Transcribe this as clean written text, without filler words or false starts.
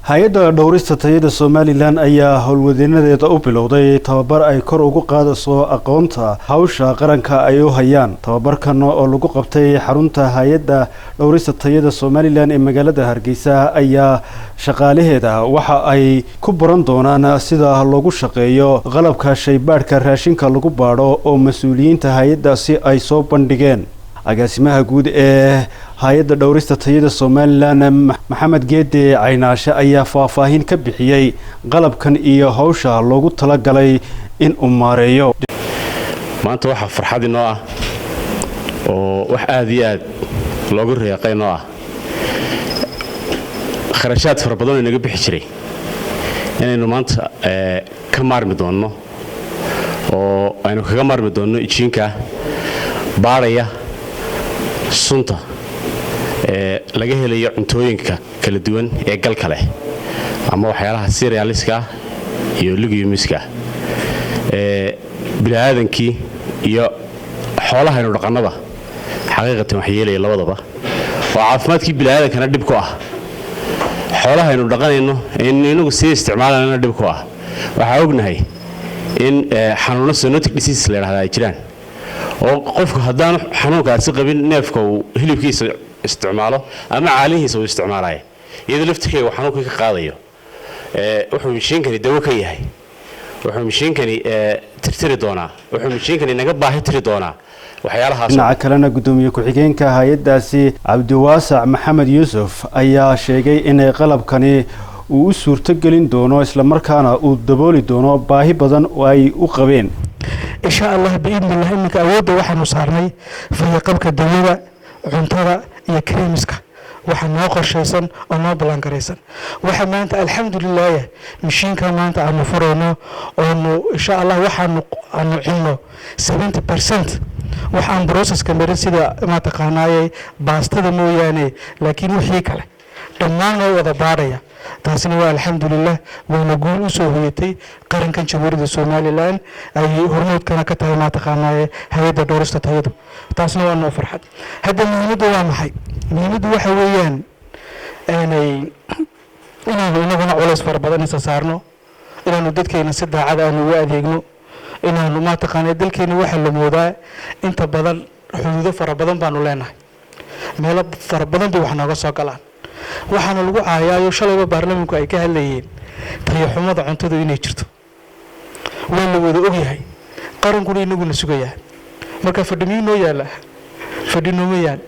Hay-adda dhowrista tayada Somaliland ayaa howlwadeenadeeda u bilowday tababar ay kor ugu qaadayso aqoonta hawsha qaranka ay u hayaan. Tababarkan oo lagu qabtay xarunta hay-adda dhowrista tayada Somaliland ee magaalada Hargeysa ayaa shaqaalaheeda waxa ay ku baran doonaan sida loogu shaqeeyo qalabka shaybaadhka raashinka lagu baadho oo mas-uuliyiinta hay-addaasi ay soo bandhigeen. Agaasimaha guud ee hay-adda dhowrista tayada Somaliland, Maxamed Geede Caynaashe, ayaa faahfaahin ka bixiyey qalabkan iyo hawsha loogu talagalay in uu maareeyo. Maanta waxaa farxad inoo ah oo wax aad iyo aad loogu riyaaqay inoo ah kharashaad fara badanoo inaga bixi jiray inaynu maanta ka maarmi doonno oo aynu kaga maarmi doonno ijiinka baadhaya sunta ee laga helayo cuntooyinka kala duwan ee galka leh ama waxyaalaha cerealska iyo legumeska ee bini'aadankii iyo xoolaha aynu dhaqannaba xaqiiqatan wax yeelaya labadaba, oo caafimaadkii bini'aadankana dhib ku ah, xoolaha aynu dhaqanayno aynu inagu sii isticmaalanana dhib ku ah. Waxaa ognahay in xanuuno zoonotic disease la yidhahda ay jiraan, oo qofku haddaanu xanuunkaasi qabin neefka uu hilibkiisa isticmaalo ama caanihiisa uu isticmaalaya, iyadoo laftirkeega uu xanuunkii ka qaadayo. Wuxuu mishiinkani dawo ka yahay, wuxuu mishiinkani tirtiri doonaa, wuxuu mishiinkani naga baahi tiri doonaa waxyaalahaas. Dhinaca kalena, guddoomiye ku-xigeenka hay-addaasi, Cabdiwaasac Maxamed Yuusuf, ayaa sheegay inay qalabkani uu u suurto gelin doono islamarkaana uu dabooli doono baahi badan oo ay u qabeen. Insha Allah, biidnillah, iminka awoodda waxaanu saarnay fayaqabka dawada, cuntada iyo creamska. Waxa noo qorshaysan oo noo ballaangaraysan waxa maanta, alxamdulilaah, mishiinka maanta aanu furayno oonu insha Allah waxaanu aanu cunno 70% wax aan processka marin, sida mataqaanaayey baastada mooyaane, laakiin wixii kale dhammaan noo wada baadhaya. Taasina waa alxamdulilah, waana guul u soo hoyatay qarankan Jamhuuriyadda Somaliland ay hormoodkana ka tahay mataqaanaaye hay-adda dhowrista tayadu. Taasna waa noo farxad. Hadda muhiimaddu waa maxay? Muhiimaddu waxa weeyaan aanay inaanu inaguna culays fara badan isa saarno, inaanu dadkeena si daacad aanu ugu adeegno, inaanu mataqaana dalkeena waxaa la moodaa inta badan xuduudo fara badan baanu leenahay, meelo fara badan bay wax nooga soo galaan. Waxaana lagu caayaayo shalayba baarlamaanku ay ka hadlayeen tayaxumada cuntadu inay jirto. Waa la wada ogyahay, qarankuna inaguna sugayaa. Marka fadhi miyuu noo yaala? Fadhi nooma yaal.